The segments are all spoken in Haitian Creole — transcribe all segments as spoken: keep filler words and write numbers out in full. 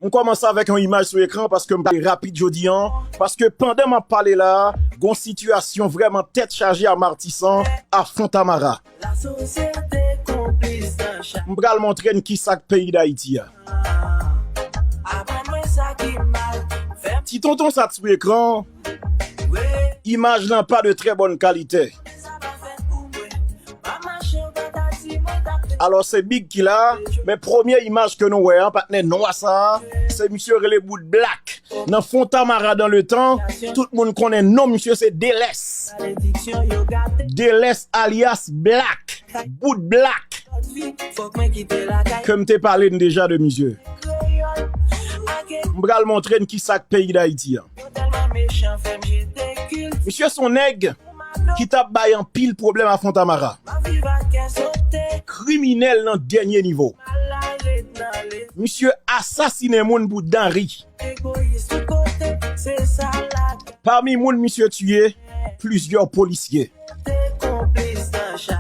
M kòmanse avèk yon imaj sou ekran paske m pale rapid jodi an, paske pandan m ap pale la, gon sitiyasyon vrèman tèt chaje a Matisan, a Fontamara. M pral montre n kisa k peyi Dayiti a. Ti tonton sa t sou ekran, imaj lan pa de trè bòn kalite. Alò, se Big ki la, men premye imaj ke nou wè an, patnè nwa sa a, se misye rele Bout Black. Nan Fontamara dan le tan, tout moun konnen non misye se Delès. Delès alyas Black. Bout Black. Ke m te pale n deja de misye. M pral montre n kisa k peyi Dayiti an. Misye se yon nèg ki t ap bay anpil pwoblèm a Fontamara. Kriminèl nan dènye nivo. Misye asasinen moun pou danri. Pami moun misye tiye, plizyè polisye.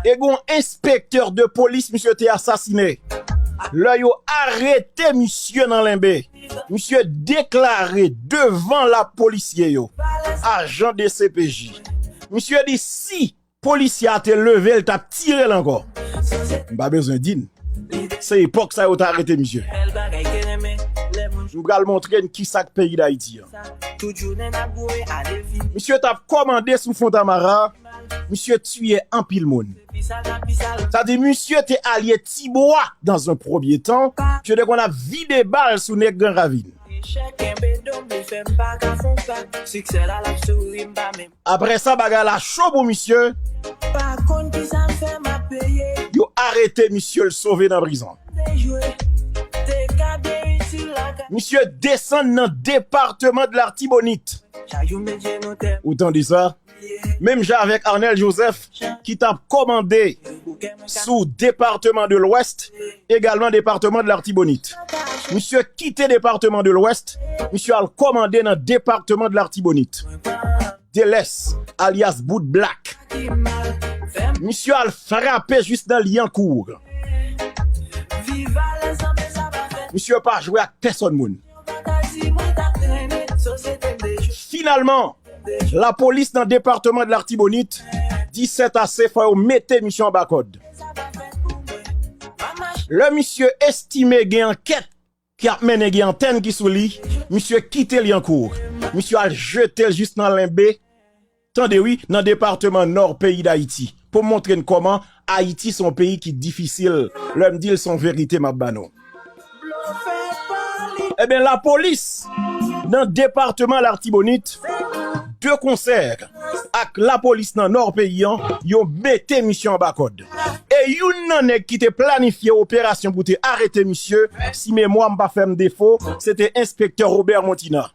E gon enspektè de polis misye te asasinen. Lè yo arete misye nan Lenbe, misye deklare devan lapolisye yo, ajan de C P J. Misye di si polisye a te leve, l t ap tire l ankò. M pa bezwen di n. Se epòk sa yo t arete misye. M pral montre n kisa k peyi Dayiti an. Misye t ap kòmande sou Fontamara. Misye tiye anpil moun. Sa di, misye te alye Tibwa dans un premier temps. Misye te konn ap vide bal sou nèg Gran Ravin. Apre sa, bagay la cho pou misye. Yo arete misye, l sove nan prizon. Misye desann nan depatman de Latibonit. Ou tande sa? Menm jan avèk Arnel Joseph, ki t ap kòmande sou depatman de Lwès, egalman depatman de Latibonit. Misye kite depatman de Lwès, misye al kòmande nan depatman de Latibonit. Delès, alyas Bout Black. Misye al frape jis nan Lyankou. Misye pa jwe ak pèsòn moun. Finalman, lapolis nan depatman de Latibonit di sètase, fò yo mete misye anba kòd. Lè misye estime gen ankèt ki ap mennen, gen antèn ki sou li, misye kite Lyankou. Misye al jete l jis nan Lenbe. Tande wi, nan depatman Nò peyi Dayiti. Pou m montre n kòman Ayiti se yon peyi ki difisil. Lè m di l, se yon verite m ap ba nou. Ebyen, lapolis nan depatman Latibonit, de konsè ak lapolis nan Nò peyi an, yo mete misye anba kòd. E youn nan nèg ki te planifye operasyon pou te arete misye, si memwa m pa fè m defo, se te enspektè Robert Montina.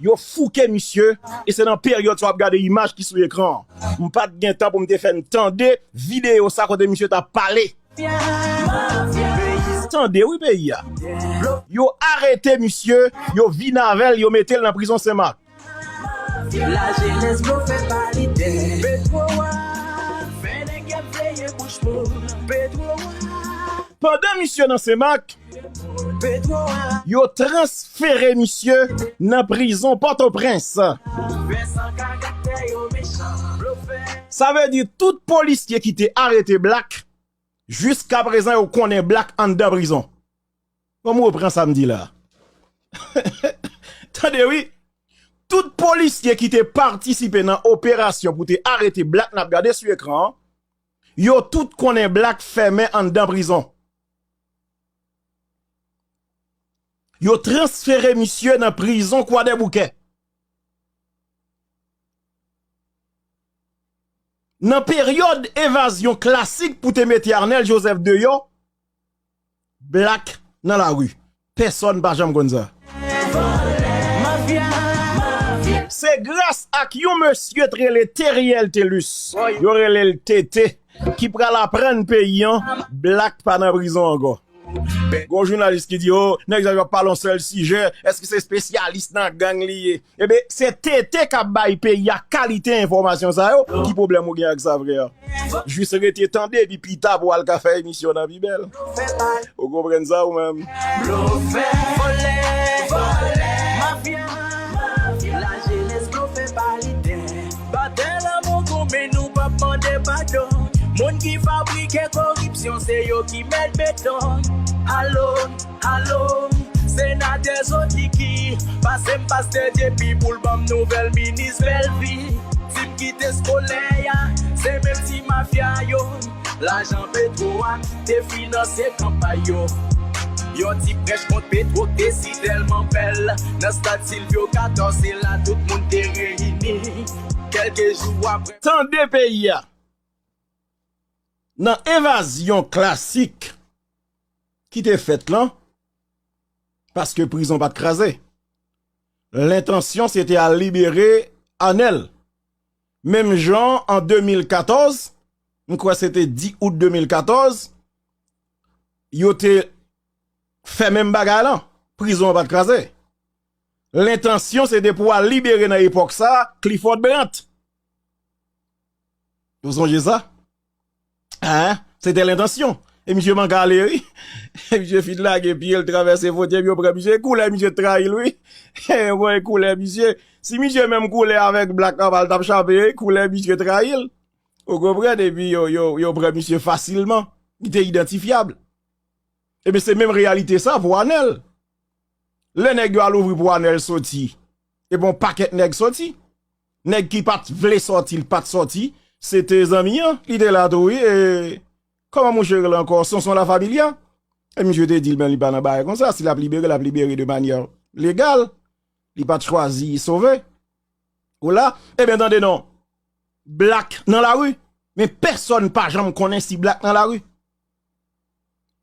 Yo fouke misye, e se nan peryòd sa w ap gade imaj ki sou ekran an. M pa t gen tan pou m te fè n tande videyo sa kote misye t ap pale. Tande wi peyi a. Yo arete misye, yo vin avè l, yo mete l nan prizon Senmak. Lajenès blofè pa lidè. Petwo a fè nèg y ap veye bouch moun. Petwo a. Pandan misye nan Senmak, yo transfere misye nan prizon Pòtoprens. Sa vle di tout polisye ki te arete Black, jiskaprezan yo konnen Black anndan prizon. Ban m repran sa m di la. Tande wi, tout polisye ki te patisipe nan operasyon pou te arete Black n ap gade sou ekran an, yo tout konnen Black fèmen anndan prizon. Yo transfere misye nan prizon Kwadèboukè. Nan peryòd evazyon klasik pou te mete Arnel Joseph deyò, Black nan lari. Pèsòn pa janm konn sa. Se gras ak yon mesye t rele Theriel Thelus, yo rele l T T, ki pral aprann peyi an Black pa nan prizon ankò. Gon jounalis ki di, o, nèg sa yo ap pale yon sèl sijè, èske se espesyalis nan gang li ye? Ebe, se T T k ap bay peyi a kalite enfòmasyon sa yo. Ki pwoblèm ou gen ak sa, frè? Jis rete tande, epi pita pou w al ka fè emisyon nan pi bèl. Ou konprann sa, ou menm? Blofè, vòlè, vòlè, mafya, mafya. Lajenès blofè pa lidè. Batay lanmou goumen, nou p ap mande padon. Moun ki fabrike koripsyon, se yo ki mèt beton. Alo, alo, senatè Zokiki, pase m pastè Dyepi pou l ban m nouvèl minis Bèlvi. Di m kite skolè a, se menm ti mafya yo. Lajan Petwo a te finanse kanpay yo. Yon ti prèch kont Petwo k te si tèlman bèl. Nan stad Silvyo Katòz, se la tout moun te reyini. Kèlke jou apre. Tande peyi a. Nan evazyon klasik ki te fèt lan, paske prizon pa t kraze. Lentansyon se te al libere Anèl. Menm jan an de mil katòz, m kwè se te dis out de mil katòz, yo te fè menm bagay lan. Prizon an pa t kraze. Lentansyon se te pou al libere nan epòk sa a Clifford Brandt. Ou sonje sa? Hein? Se te lentansyon. E misye manke ale, wi. E misye fin lage pye l, travèse fwontyè, epi yo pran misye. E koulè misye trayi l, wi. Yo pran koulè misye. Si misye menm koulè avèk Black Normal t ap chape, wi, koulè misye trayi l. Ou konprann? Epi yo, yo, yo pran misye fasilman. Li te idantifyab. Ebyen, se menm reyalite sa pou Anèl. Lè nèg yo al ouvri pou Anèl soti, epi yon pakèt nèg soti. Nèg ki pa t vle sòti, li pa t sòti. Se te zanmi an, li te la tou, wi. E, kòman mouche rele ankò? Sonson Lafamilia. E misye te di l, men li pa nan bagay konsa. Si l ap libere, l ap libere de manyè legal. Li pa t chwazi sove. Ou la? Ebyen, tande non. Black nan lari. Men pèsonn pa janm konnen si Black nan lari.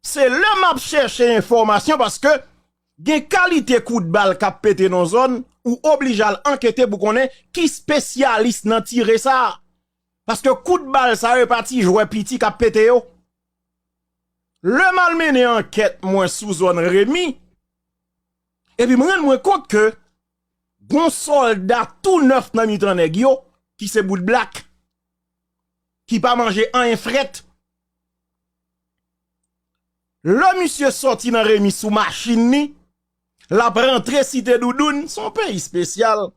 Se lè m ap chèche enfòmasyon paske gen kalite kout bal k ap pete nan zòn, ou oblije al ankete pou konnen ki espesyalis nan tire sa a. Paske kout bal sa yo, e pa ti jwè piti k ap pete yo. Lè m al mennen ankèt mwen sou zòn Remi, epi m rann mwen kont ke gon sòlda tou nèf nan mitan nèg yo, ki se Bout Black, ki pa manje anyen frèt. Lè misye sòti nan Remi sou machin li, l ap rantre Site Doudoun, se yon peyi espesyal.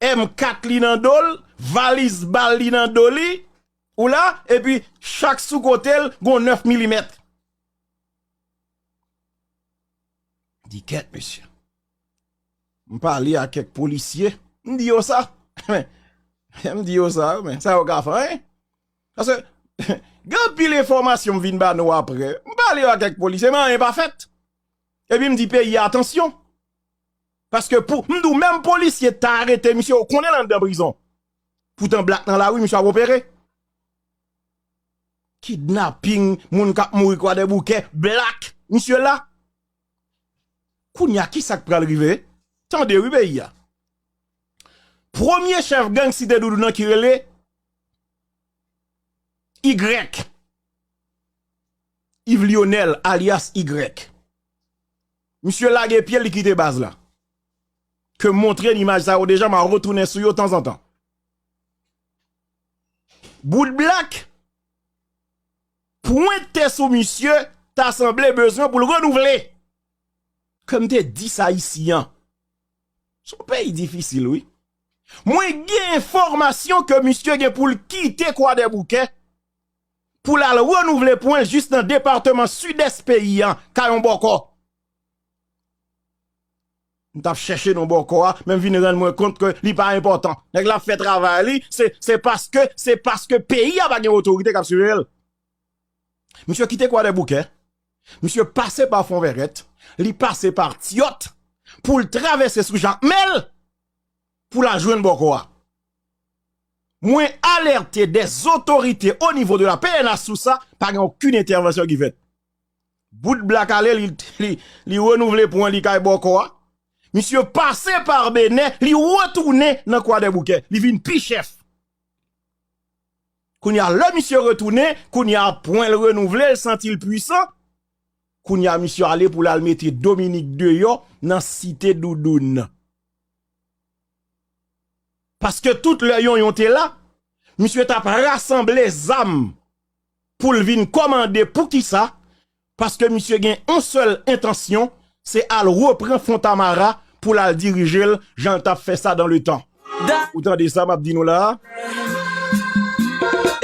M kat li nan do l, valiz bal li nan do li, ou la, epi chak sou kote l, gon nèf milimèt. Di kèt, mesye. M pale a kèk polisye, m di yo sa. M di yo sa, men sa yo ka fè, hein? Paske, gen anpil enfòmasyon m vin ba nou apre. M pale yo a kèk polisye, men anyen pa fèt. Epi m di peyi a, atansyon. Paske pou, m di w, menm polisye ta arete misye, ou konnen l anndan prizon. Poutan Black nan lari, misye ap opere. Kidnaping, moun k ap mouri Kwadèboukè, Black, misye la. Kounye a, kisa k pral rive? Tande wi peyi a. Premye chèf gang Site Doudoun nan ki rele Y. Yves Lionel, alyas Y. Misye lage pye l, li kite baz la. Ke m montre n imaj sa yo deja, m a retounen sou yo tanzantan. Bout Black pwente sou misye, ta sanble bezwen pou l renouvle. Ke m te di sa isi an. Se yon peyi difisil, wi. Mwen gen enfòmasyon ke misye gen pou l kite Kwadèboukè, pou l al renouvle pwen l jis nan depatman Sidès peyi an, kay yon bòkò. M t ap chèche non bòkò a, men m vin rann mwen kont ke li pa enpòtan. Nèg la ap fè travay li, se, se paske, se paske peyi a pa gen otorite k ap siveye l. Misye kite Kwadèboukè, misye pase pa Fonvèrèt, li pase pa Tyòt, pou l travèse sou Jakmèl, pou l al jwenn bòkò a. Mwen alète dè zotorite o nivo de la P N H sou sa, pa gen okenn entèvansyon ki fèt. Bout Black ale, li, li, li renouvle pwen li kay bòkò a. Misye pase pa Benè, li retounen nan Kwadèboukè. Li vin pi chèf. Kounye a, lè misye retounen, kounye a, pwen l renouvle, l santi l pwisan. Kounye a, misye ale pou l al mete Dominique deyò nan Site Doudoun. Paske tout lè Yonyon te la, misye t ap rasanble zam pou l vin kòmande. Poukisa? Paske misye gen yon sèl entansyon, se al reprann Fontamara pou l al dirije l, jan l t ap fè sa dans le temps. Ou tande sa m ap di nou la a?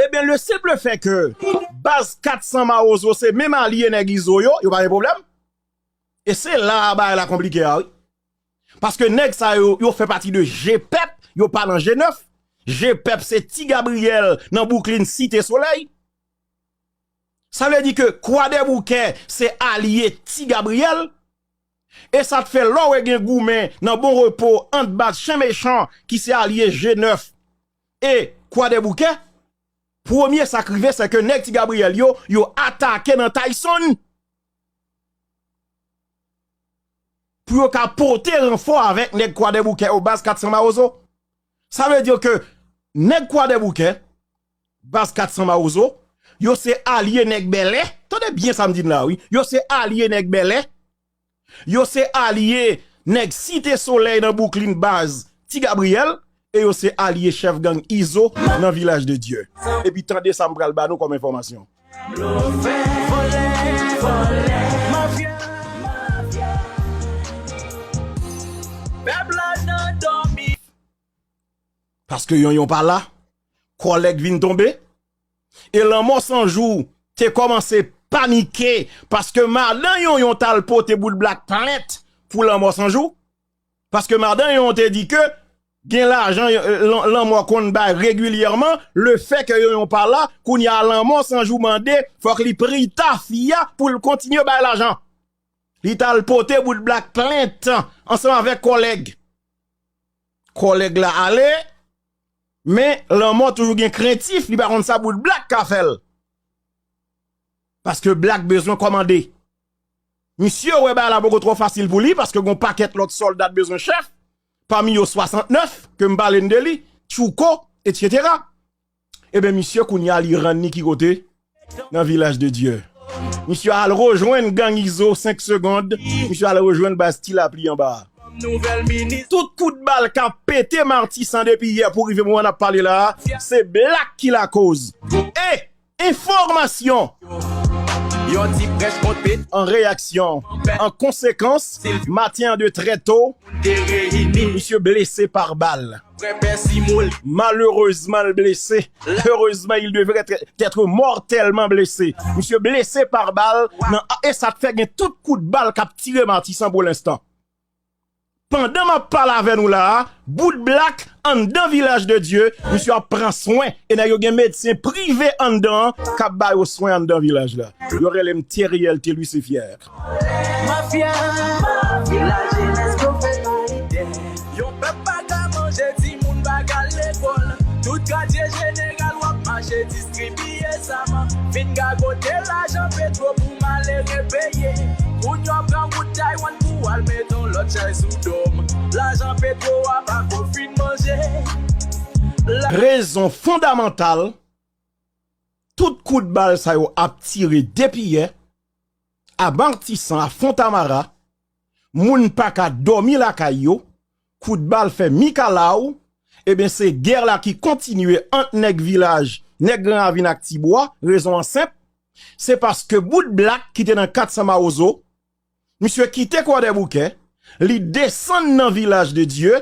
Ebyen, le simple fait que baz kat san Mawozo se menm alye nèg Izo yo, yo pa gen pwoblèm. E se la a bagay la konplike a, wi. Paske nèg sa yo, yo fè pati de G pèp, yo pa nan G nèf. G pèp se Ti Gabriyèl nan Bouklin Site Solèy. Sa vle di ke Kwadèboukè se alye Ti Gabriyèl. E sa t fè lè w wè gen goumen nan Bon Repo ant baz Chen Mechan ki se alye G nèf e Kwadèboukè, premye sa k rive se ke nèg Ti Gabriyèl yo, yo atake nan Tayson. Pou yo ka pote ranfò avèk nèg Kwadèboukè yo, baz kat san Mawozo. Sa vle di ke nèg Kwadèboukè, baz kat san Mawozo, yo se alye nèg Bèlè. Tande byen sa m di n la, wi. Yo se alye nèg Bèlè. Yo se alye nèg Site Solèy nan Bouklin, baz Ti Gabriyèl. E yo se alye chèf gang Izo nan Vilaj de Dye. Epi tande sa m pral ba nou kòm enfòmasyon. Blofè, vòlè, vòlè, mafya, mafya. Pèp la nan dòmi. Paske Yonyon pa la, kòlèg vin tonbe, e Lanmò San Jou te kòmanse panike, paske madan Yonyon t al pote Bout Blak plent pou Lanmò San Jou. Paske madan Yonyon te di ke gen lajan, euh, lan-, Lanmò konn bay regilyèman, le fait que Yonyon pa la, kounye a Lanmò San Jou mande, fòk li prita fi a pou l kontinye bay lajan. Li t al pote Bout Blak plent ansanm avèk kòlèg. Kòlèg la ale, men Lanmò toujou gen krentif, li pa konn sa Bout Blak ka fè l. Paske Blak bezwen kòmande. Misye wè bagay la poko twò fasil pou li, paske gon pakèt lòt sòlda t bezwen chèf, pami yo swasantnèf, ke m pale n de li, Tchouko, etsetera. Ebyen, misye kounye a li rann li ki kote? Nan Vilaj de Dye. Misye al rejwenn gang Izo senk segonn, misye al rejwenn baz Ti Lapli anba a. Tout kout bal k ap pete Matisan depi yè pou rive moman n ap pale la a, se Blak ki lakoz. E enfòmasyon. Yon ti prèch kont pete. An reyaksyon, an konsekans, maten an de trè to, misye blese pa bal. Malerezman, l blese. Heureusement, il devrait être, être mortellement blessé. Misye blese pa bal nan, e sa t fè gen tout kout bal k ap tire Matisan pou lenstan. Pandan m ap pale avè nou la a, Bout Blak anndan Vilaj de Dye, misye ap pran swen. E nèg yo gen medsen prive anndan an k ap ba yo swen anndan vilaj la. Yo rele m Theriel Telus Fier. Mafya, lajenès blofè pa lidè. Yon pèp pa ka manje, timoun pa ka al lekòl. Tout katye jeneral w ap mache distribiye zam. Vin gagote lajan petwo pou malere peye. Kounye a w pran wout Taiwan pou w al mete yon lòt chay sou do m. Lajan petwo a pa ko fin manje. La- Rezon fondamantal tout kout bal sa yo ap tire depi yè, a Matisan, a Fontamara, moun pa ka dòmi lakay yo, kout bal fè mikalaw, ebyen se gè la ki kontinye ant nèg vilaj, nèg Gran Ravin ak Tibwa, rezon an senp, se paske Bout Blak ki te nan kat san Mawozo, misye kite Kwadèboukè, li desann nan Vilaj de Dye,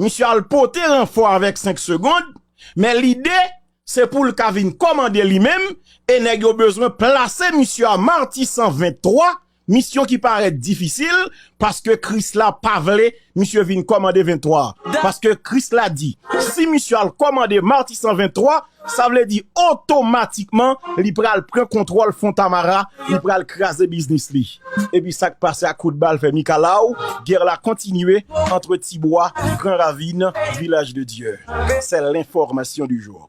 misye al pote ranfò avèk senk segonn, men lide se pou l ka vin kòmande li menm, e nèg yo bezwen plase misye a Matisan venntwa, misyon ki parèt difisil, paske Krisla pa vle misye vin kòmande venntwa. Paske Krisla di, si misye al kòmande Matisan venntwa, sa vle di otomatikman li pral pran kontwòl Fontamara, li pral kraze biznis li. Epi sa k pase ak kout bal fè mikalaw, gè la kontinye ant Tibwa, Gran Ravin, Vilaj de Dye. C'est l'information du jour.